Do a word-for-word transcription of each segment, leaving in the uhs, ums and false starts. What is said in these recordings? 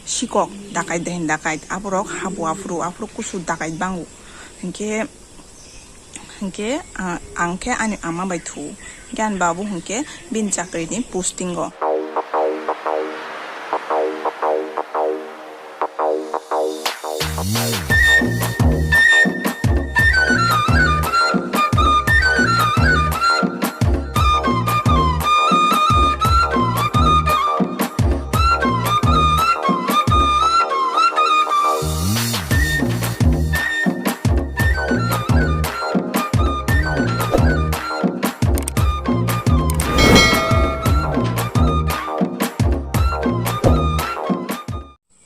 sikok, dakait de hin dakait, aborok habu aphuru, aphuru kusu dakait bango. Hinkhe, hinkhe, ah, ang khe ani ama bai thu. Hinkhe ani babu hinkhe bini chakri ni posting o.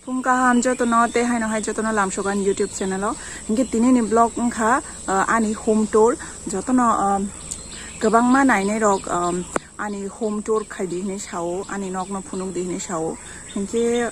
Phung kaham jotono tei haino hai jotono lamsogan YouTube channel o. Hinkhe tini ni vlog wngkha, ah, ani home tour. Jotono, ah, kwbangma nainai rok, ah, ani home tour khai di hinui sao, ani nok no phunuk di hinui sao. Hinkhe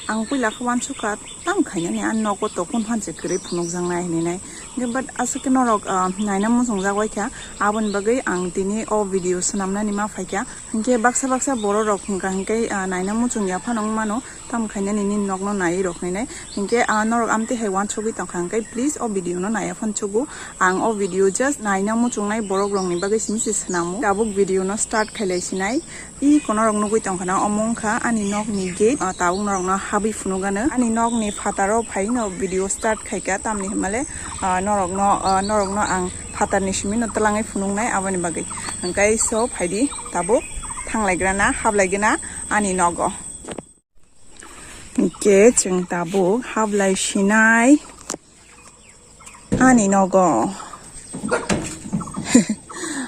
ang puila khe uansukha, tam khainani ani nogo tokun phan se kwrwi phunukjaknai hinui nai. Hinkhe but aswk khe norok, ah, naina muchungjak bai kha, aboni bagwi ang tini o video swnamnani ma phaikha. Hinkhe baksa baksa borok rok hwnkha hinkhe, ah, naina muchung ya phano wng mano, tam khainani nini nokno naiwi rok hinui nai. Hinkhe, ah, norok amtwi hai uansugwi tongkha hinkhe please o video no naiya phano chugo. Ang o video just naina muchungnai borok rokni bagwi simi se swnamo. Tabuk video no start khailai sinai. I kono rok nugwi tongkha na, omo wngkha ani nokni gate. Ah, tabuk norokno habwi phunukgano. Ani nokni phataro phaino video start khaikha, tamni hwnmale, ah, norokno, ah, norokno ang phatarni simino twlangwi phunuknai aboni bagwi. Hinkhe so phaidi tabuk thanglaigrana, hablaigrana ani nogo. Hinkhe chwng tabuk hablai sinai. Ani nogo.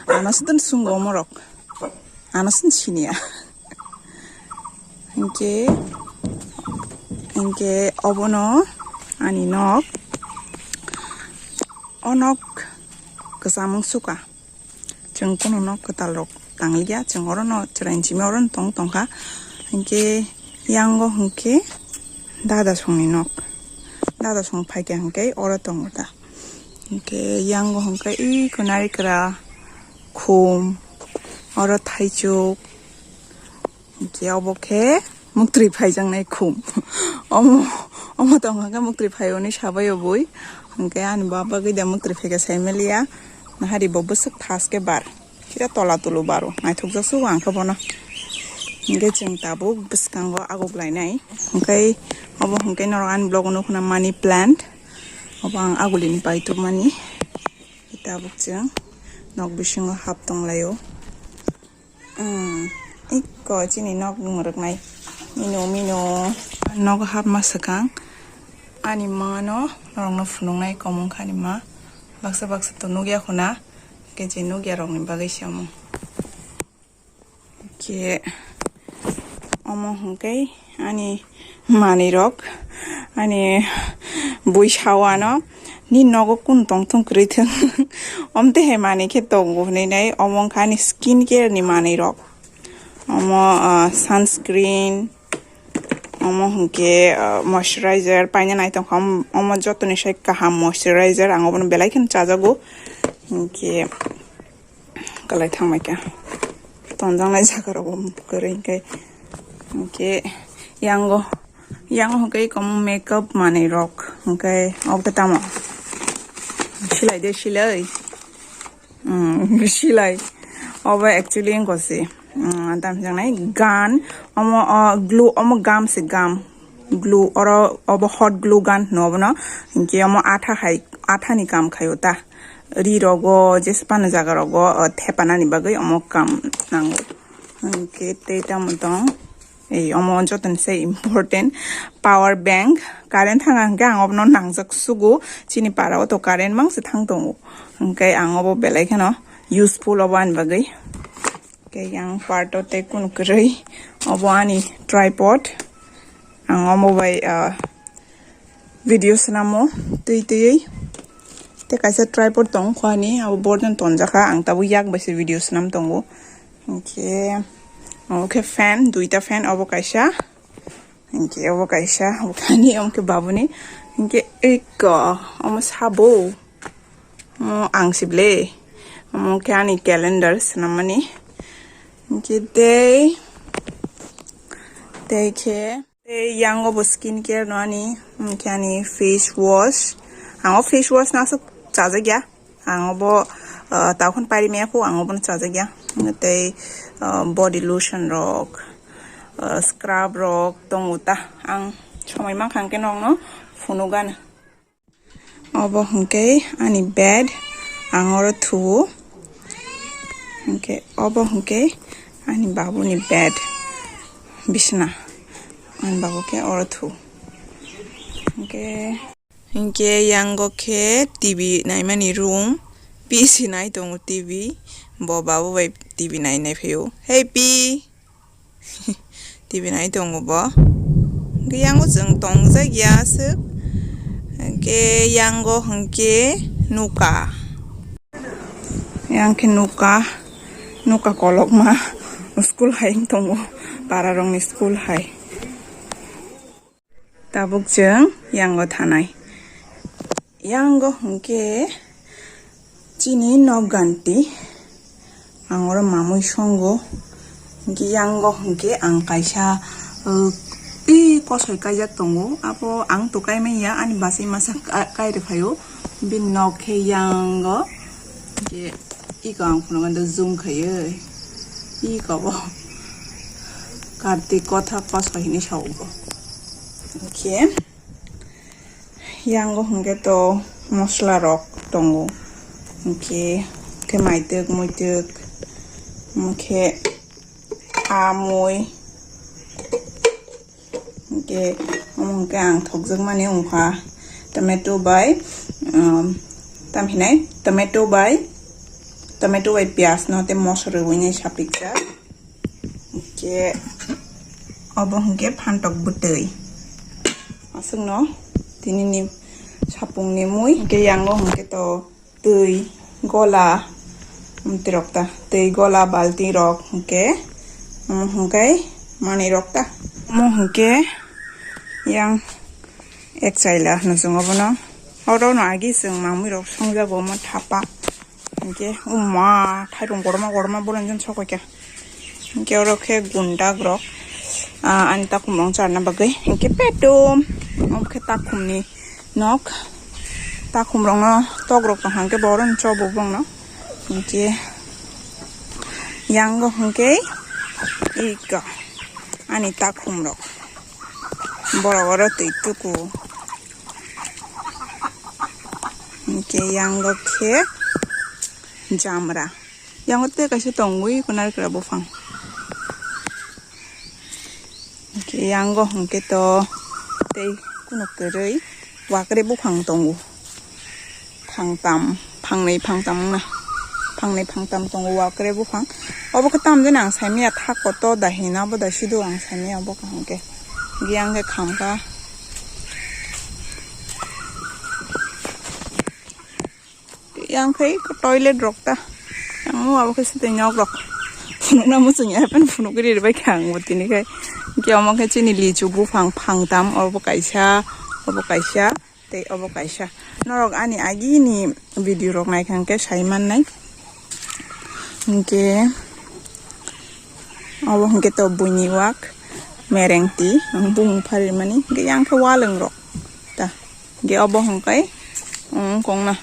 Ano se tun sungo omorok. Ano se siniya. Hinkhe, hinkhe obono ani nok. O nok kwcham wng suka. Chwng kunu nok kwtal rok tangliya, chwng orono chwraini simi orono tong tongkha. Hinkhe yango hinkhe dada songni nok. Dada song phaikha hinkhe oro tongo ta. Hinkhe yango hinkhe iko narikra khum, oro thaichuk. Hinkhe obo khe muktri phaijaknai khum. Omo, omo tongkha khe muktri phaiyo hinui sabai oboi. Hinkhe ani baba gwi da muktri phaikha saimaliya. Nahari bo bwswk thas khe bar. Kira tola tulu baro. Naithokjak sugo ang khe bono. Hinkhe chwng tabuk bwskango aguk lainai. Hinkhe obo hinkhe norok ani vlog o nukho na money plant. Obo ang agulini paitokmani. Tabuk chwng nok bisingo hap tonglaio. Hmm, ikko chini nok nung rwknai. Mino, mino. Nogo hapma swkang. Ani mano norokno phunuknai komung kha ni ma. Baksa baksa to nukya khuna. Khe je nukya rokni bagwi se omo. Khe omo hwnkhe ani manwi rok, ani bui sawano ni nogo kun tongthung kwrwi thung. Omtwi hai manwi khe tongo hwnwi nai, omo wngkha ani skin care ni manwi rok. Omo, ah, sunscreen, omo hwnkhe, ah, moisturizer paina naithok kha, omo jotoni sai kaham moisturizer, ang obono belai kheno chajago. Hinkhe. Kalai thangbai kha. Tonjaknai jaga rok bo kwrwi hinkhe. Hinkhe yango, yango hinkhe komo makeup manwi rok. Hinkhe obo khe tamo? Silai de silai. Hmm, silai. Obo actually wngkha se. Hmm, tamo hwnjaknai gan. Omo, o, glue, omo gum se gum. Glue, oro, obo hot glue gun hino obono. Hinkhe omo atha hai, athani kam khaio ta. Ri rogo, jesa pano jaga rogo, o, thepanani bagwi omo kam nango. Hinkhe tei tamo tong, ei, omo jotoni se important power bank, current thanga hinkhe ang obono nangjak sugo, chini para o to current mangse thang tongo, hinkhe ang obo belai kheno useful obo ani bagwi. Khe yang part o tei kunu kwrwi. Obo ani tripod. Ang omo bai, ah, video swnamo twi twiwi. Tei kaisa tripod tong kho ani, abo borjon tonjakha. Ang tabuk yak bai se video swnam tongo. Hinkhe omo khe fan, duita fan, obo kaisa. Hinkhe obo kaisa, obo khe ani, omo khe babuni. Hinkhe eko, omo sabo. Omo ang sible. Omo khe ani calendar swnamani. Hinkhe tei, tei khe Tei yango bo skin care no ani, hwnkhe ani face wash. Ang o face wash no aswk chajakya. Ang obo, ah, takhun pairi maya kho, ang obono chajakya. Tei, ah, body lotion rok, ah, scrub rok tongo ta. Ang somoi mankha hwnkhe nokno phunukgano. Obo hwnkhe ani bed, ang oro thuo. Hwnkhe obo hwnkhe ani babuni bed, bisna. Ani babu khe oro thuo. Hwnkhe, hwnkhe yango khe T V naimani room, P C nai tongo T V. Bo babu bai T V nai nai phaio. Hey, Pi! T V nai tongo bo. Hwnkhe yango chwng tongjak ya aswk. Hwnkhe yango hwnkhe nuka. Yang khe nuka, nuka kolokma school hai wng tongo, para rokni school hai. Tabuk chwng yango thanai. Yango hwnkhe chini nok ganti. Ang oro mamui songo. Hwnkhe yango hwnkhe ang kaisa, uh, tei kosoi kaijak tongo. Abo ang to kai manya, ani bachai masa ka-, kai rw phaio. Bini nok khe yango. Hwnkhe iko ang phunukgwi zoom khaiwi. Iko bo. Kartik kotha kosoi hinwi sao bo. Hwnkhe. Yango hwnkhe to mosla rok tongo, hwnkhe, hwnkhe maitwk, muitwk, hwnkhe amui, hwnkhe, omo hwnkhe ang thokjakmani wngkha tomato bai, um, tam hinai tomato bai, tomato bai piyaj no tei moso rwui nai sapikjak. Hwnkhe obo hwnkhe phantok bwtwi. Aswkno tinini sapungni mui. Hwnkhe yango hwnkhe to twi gola, amtwirok ta twi gola balti rok hwnkhe, omo hwnkhe manwi rok ta. Omo hwnkhe yang ek chaila hwno chwng obono. Oro no agi chwng mamwi rok songjago omo thapa. Hwnkhe, o ma, thairung kotorma kotorma boroni jani sokoi kha. Hwnkhe, oro khe gundak rok, ah, ani takhum rok charna bagwi. Hwnkhe, petum, omo khe takhumni nok. Takhum rokno tok rok tong hwnkhe, bo oro ni chobo bongno. Hwnkhe, yango hwnkhe, iko, ani takhum rok. Borok oro twi tuku. Hwnkhe yango khe jamra. Yango tei kaisa tongwi kunarikra buphang. Hwnkhe yango hwnkhe to tei kunu kwrwi wakre buphang tongo. Phangtam, phangnwi phangtam wngna. Phangnwi phangtam tongo wakre buphang. Obo khe tamjani ang saimanya tha koto da hina bo da sido ang saimanya obo kaham khe. Yang khe khamkha. Yang khe toilet rok ta. Yang obo khe sitwi nok rok. Phunukna muchungya pen phunukgwi ri bai kha ang bo tini khai. Hwnkhe omo khe chini lichu buphang phangtam obo kaisa, obo kaisa. Tei obo kaisa. Norok ani agini video rok naikha hwnkhe sai mannai. Hwnkhe obo hwnkhe to buini wak merengti ang bumung pharirmani. Hwnkhe yang khe walwng rok ta. Hwnkhe obo hwnkhe, um, kongna.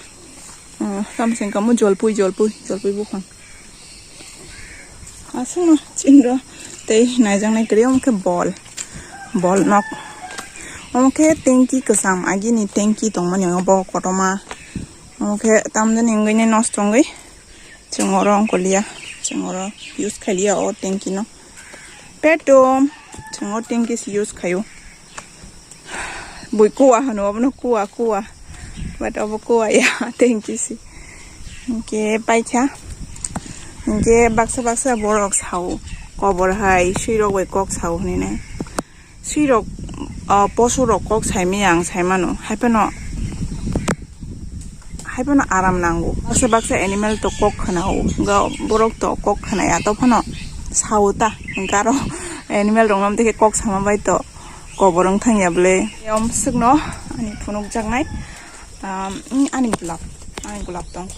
Um, tamseng kamo jolpui, jolpui, jolpui buphang. Aswkno chinro tei naijaknai kwrwi omo khe bol, bol nok. Omo khe tanki kwcham, agini tanki tongmani obo kotorma. Omo khe tamjani wngwi nai nosto wngwi chwng oro wngkoliya, chwng oro use khailiya o tanki no. Petom chwng o tanki se use khaio. Bui kuwa hwno, obono kuwa, kuwa. But obo kuwa ya, thank you si. Hwnkhe paikha. Hwnkhe baksa baksa borok sao. Kobor hai, swirok bai kok sao hwnwi nai. Swirok, ah, posurok kok saimaya ang saimano. Haiphano, haiphano aram nango. Baksa baksa animal to kok khwnao. Ga borok to kok khwnaya. To phano sao ta. Hwnkhe aro animal rok no tei khe kok sama bai to. Kobor wng thang ya bwle. Yom swkno ani phunukjaknai, um, ani gulab, ani gulab tong.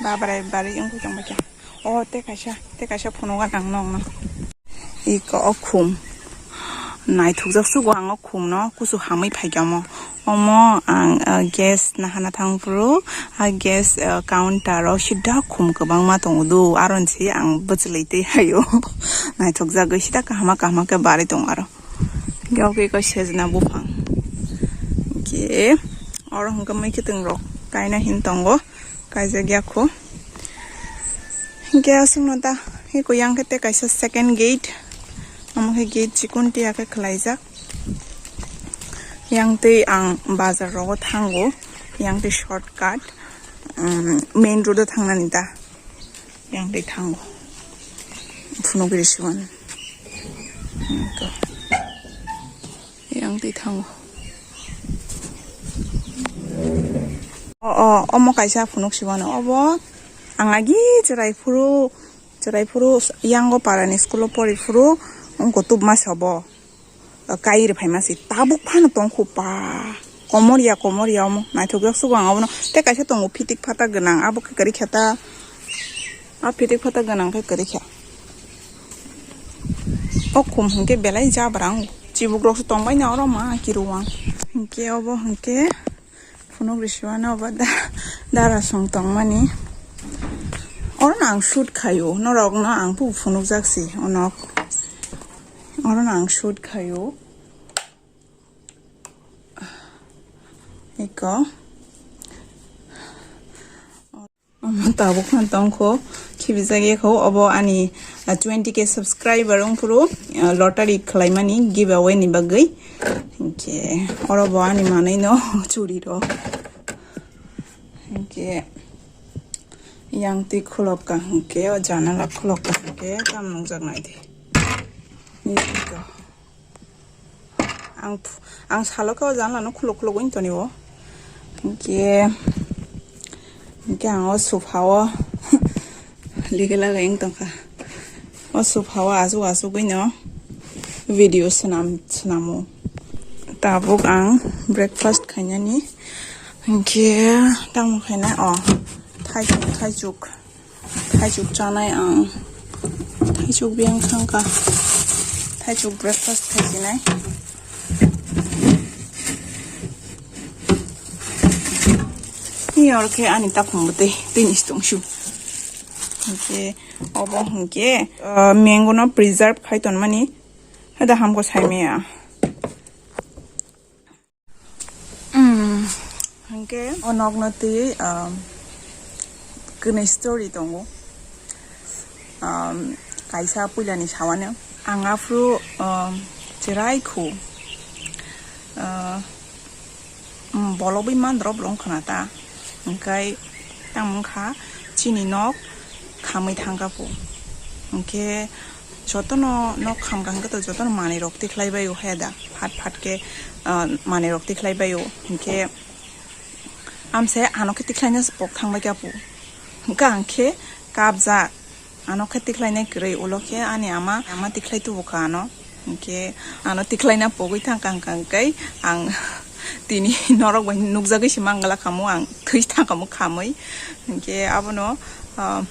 Babrai bari wng tong bai kha. O, tei kaisa, tei kaisa phunuk ang nokno. Iko o khum. Naithokjak sugo ang o khumno, kusu hamwi phaikha omo. Omo ang, ah, gas nahana thang phuru, ah, gas, ah, counter o sida khum kwbangma tongo do, aron se ang bwchlwi twi haio. Naithokjagwi sida kahama kahama khe barwi tongo aro. Hwnkhe obo iko sejna buphang. Hwnkhe oro hwnkhe mui kwtwng rok kaina hin tongo, kaijak ya kho. Hwnkhe aswkno ta, iko yang khe tei kaisa second gate, omo khe gate chikon tiya khe khwlaijak. Yang twi ang bazar rogo thango, yang twi shortcut, um, main road o thangnani ta. Yang twi thango. Phunugwi rw siwan. Ito. Yang twi thango. O, o, omo kaisa phunuk siwano. Obo ang agi chwrai phuru, chwrai phuru yango parani school o pori phuru wngkha tubuma se obo. Kai rw phaima se tabuk phano tongkhu pa. Komor ya, komor ya omo. Naithok jak sugo ang obono. Tei kaisa tongo phitik phatak gwnang. Abo khe kwrwi kha ta. A phitik phatak gwnang khe kwrwi kha. O khum hwnkhe belai jabra ang. Chibuk rok se tongbai na oro ma kiru ang. Hwnkhe obo hwnkhe phunuk rw siwano obo da-, dara song tongmani. Oro no ang shoot khaio. Norok no ang bu phunuk jak si onok. Oro no ang shoot khaio. Iko. Omo tabuk phano tongkho, khibijak yakho. Obo ani, ah, twenty K subscriber wngphuru, ah, lottery khwlaimani giveaway ni bagwi. Hinkhe oro bo ani manwi no churi rok. Hinkhe yang twi khulok ka hinkhe, o janala khulok ka hinkhe, tamo nukjak nai di. Ni iko. Ang ph-, ang salo khe o janla no khuluk khuluk wng toni o. Hinkhe, hinkhe ang o sofa o ligi lagai wng tongkha. O sofa o asuk asuk wng no video swnam, swnamo. Tabuk ang breakfast khainani. Hinkhe tamo khaina o thaichuk, thaichuk. Thaichuk chanai ang. Thaichuk biyang thangkha. Thaichuk breakfast khaichinai. Ni oro khe ani takhum bo tei, tei ni stong shu. Hinkhe obo hinkhe, ah, mango no preserve khai tonmani. Hada hamko saimaya. Mm, hwnkhe o nokno twi, um, kwnwi story tongo. Um, kaisa puilani sawano ang aphuru, um, cherai khu, uh, um, bolobwi mandrop rong khna ta, hwnkhe tamo wngkha chini nok khamwi thangkha phu, hwnkhe jotono nok khamkha hwnkhe to jotono manwi rok tikhlai bai o heda. Phat phat khe, ah, manwi rok tikhlai bai o. Hinkhe amse ano khe tikhlaina se pok thang bai kha phu. Hinkhe ang khe kapjak. Ano khe tikhlainai kwrwi, ulo khe ani ama, ama tikhlai tubu kha ano. Hinkhe ano tikhlaina pogwi thang kha, hwnkhe ang tini norok bai nukjagwi se mangala khamu, ang thwi thang khamu khamwi. Hinkhe abono, ah,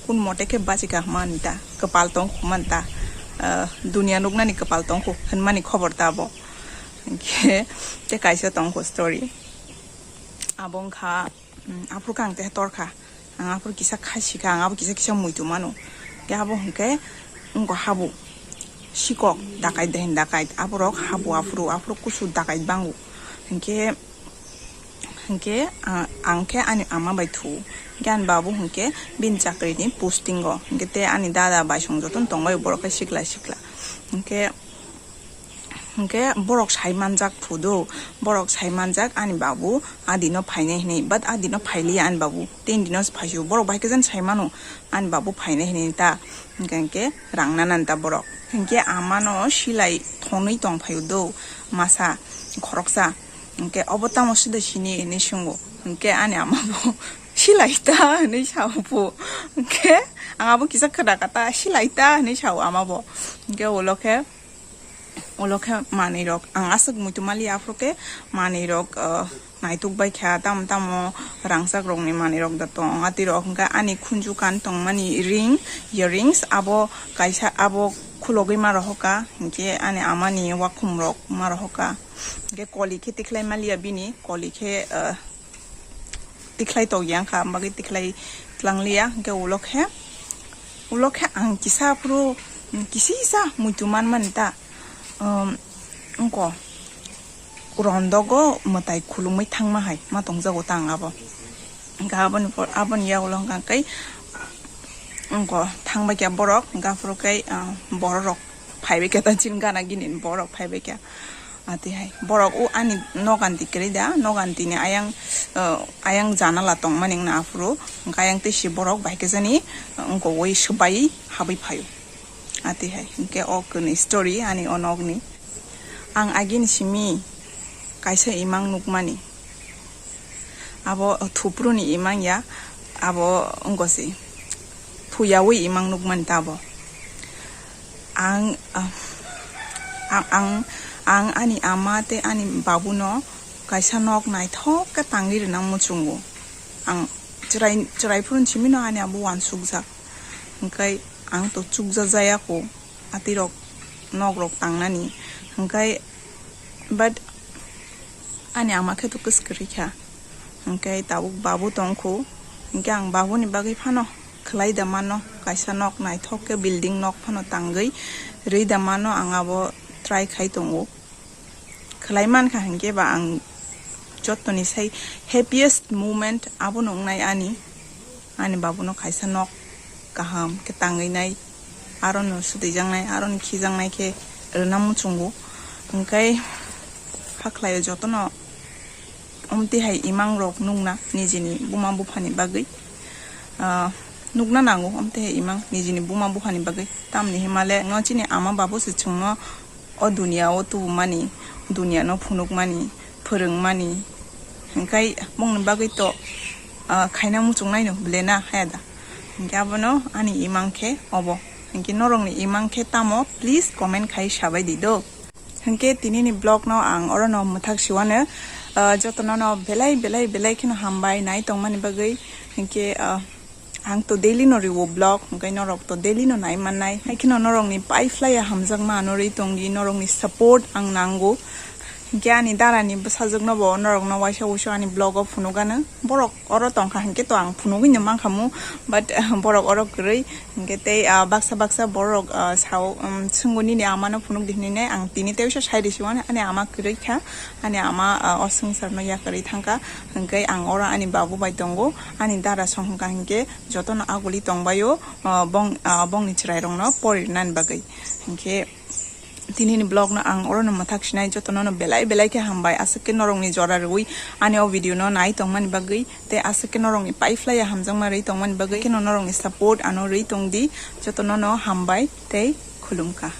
kun mote khe bachika hwnmani ta, kwpal tong khu man ta, ah, dunia nuknani kwpal tong khu hwnmani khobor ta abo. Hinkhe tei kaisa tong khu story. Abo wngkha, um, aphuru khe ang tei tor kha, ang aphuru kisa khai si kha, ang abo kisa kisa muitu mano. Khe abo hwnkhe wngkha habu sikok dakait de hin dakait, aborok habu aphuru, aphuru kusu dakait bango. Hinkhe Hinkhe, ah, ang khe ani ama bai thu. Hinkhe ani babu hinkhe bini chakri ni posting o. Hinkhe tei ani dada bai song jotono tongbai borok khe sikla sikla. Hinkhe, hinkhe borok sai manjak phu do. Borok sai manjak ani babu adi no phainai hinui. But adi no phailiya ani babu. Tei indi no se phaisio. Borok bai khe jan sai mano ani babu phainai hinui ta. Hinkhe, hinkhe rang nanani ta borok. Hinkhe ama no silai thonwi tong phaio do. Masa khoroksa. Hinkhe obo tamo sida sini hinui swngo. Hinkhe ani ama bo silai ta hinui sao phu. Hinkhe ang abo kisa khwda kata silai ta hinui sao ama bo. Hinkhe ulo khe Ulo khe manwi rok ang aswk muitu mali aphuru khe manwi rok, ah, naituk bai kha, tamo tamo rangchak rokni manwi rok da tong. Atwi rok hwnkhe ani khunju kan tongmani ring, earrings, abo kaisa abo khulogwi ma rohoka, hinkhe ani amani wakhum rok ma rohoka. Hinkhe koli khe tikhlai maliya bini, koli khe, ah, tikhlai tokya wngkha, bagwi tikhlai tlangliya. Hinkhe ulo khe, ulo khe ang kisa aphuru kisisa muitu manmani ta, um, wngko rondogo mwtai khulumwi thangma hai ma tongjago ta ang abo. Hinkhe aboni por, aboni yagulo hwnkha khe wngko thangbai kha borok, hinkhe aphuru khe, ah, borok rok phaibai kha ta chini gana gini borok phaibai kha. Atwi hai borok o ani noganti kwrwi da, nogantini ayang, ah, ayang janala tongmani wngna aphuru, hinkhe ayang tei si borok bai khe jani, ah, wngko ui swbai habwi phaio. Atwi hai hinkhe o kwnwi story ani o nokni. Ang agini simi kaisa imang nukmani. Abo thupruni imang ya, abo wngko si thuyawi imang nukmani ta abo. Ang, ah, ang, ang, ang ani ama tei ani babuno kaisa nok naithok khe tangwi rwna muchungo. Ang chwrai, chwrai phuru simino ani abo uansukjak. Hwnkhe ang to chukjajaya kho. Atirok nok rok tangnani. Hwnkhe, but ani ama khe to kwswk kwrwi kha. Hwnkhe tabuk babu tongkhu. Hwnkhe ang babuni bagwi phano khwlai da mano, kaisa nok naithok khe building nok phano tangwi rwi da mano, ang abo try khai tongo. Khwlai mankha hinkhe ba ang jottoni sai happiest moment abono wngnai ani, ani babuno kaisa nok kaham khe tangwi nai, arono swtwijaknai, arono khijaknai khe rwna muchungo. Hwnkhe hakhlaio jotono omtwi hai imang rok nukna nijini buma buphani bagwi, ah, nukna nango omtwi hai imang nijini buma buphani bagwi. Tamni himale no chini ama babu se chwngno o duniya o tubumani, duniya no phunukmani, phwrwngmani, hwnkhe bongni bagwi to, ah, khaina muchungnai no ble na haya da. Hwnkhe abono ani imang khe obo. Hwnkhe norokni imang khe tamo, please comment khai sabai di do. Hwnkhe tinini vlog no ang orono mwthak siwano, ah, jotono no belai belai belai kheno hambai nai tongmani bagwi. Hwnkhe, ah, ang to daily no riwo vlog, hwnkhe norok to daily no nai mannai. Hai kheno norokni pai phlaiya hamjakma ano rwi tongdi, norokni support ang nango. Hwnkhe ani darani bwsajwkno bo norokno waisa wuisu ani vlog o phunukgano. Borok oro tongkha hwnkhe to ang phunugwi no mankhamu, but, ah, borok oro kwrwi. Hwnkhe tei, ah, baksa baksa borok, ah, sao, um, swngo nini amano phunuk di hinwi, ang tini tei usa sai risi wani ani ama kwrwi kha, ani ama, ah, o swngcharno yakarwi thangkha, hwnkhe ang oro ani babu bai tongo, ani dara song hwnkha hwnkhe jotono aguli tongbaio, ah, bong, ah, bongni chwrairokno porinani bagwi. Hwnkhe tinini vlog no ang orono mwthak sinai, jotono no belai belai khe hambai, aswk khe norokni jora rwui ani o video no nai tongmani bagwi. Tei aswk khe norokni pai phlaiya hamjakma rwi tongmani bagwi kheno norokni support ano rwi tongdi. Jotono no hambai tei khulumkha.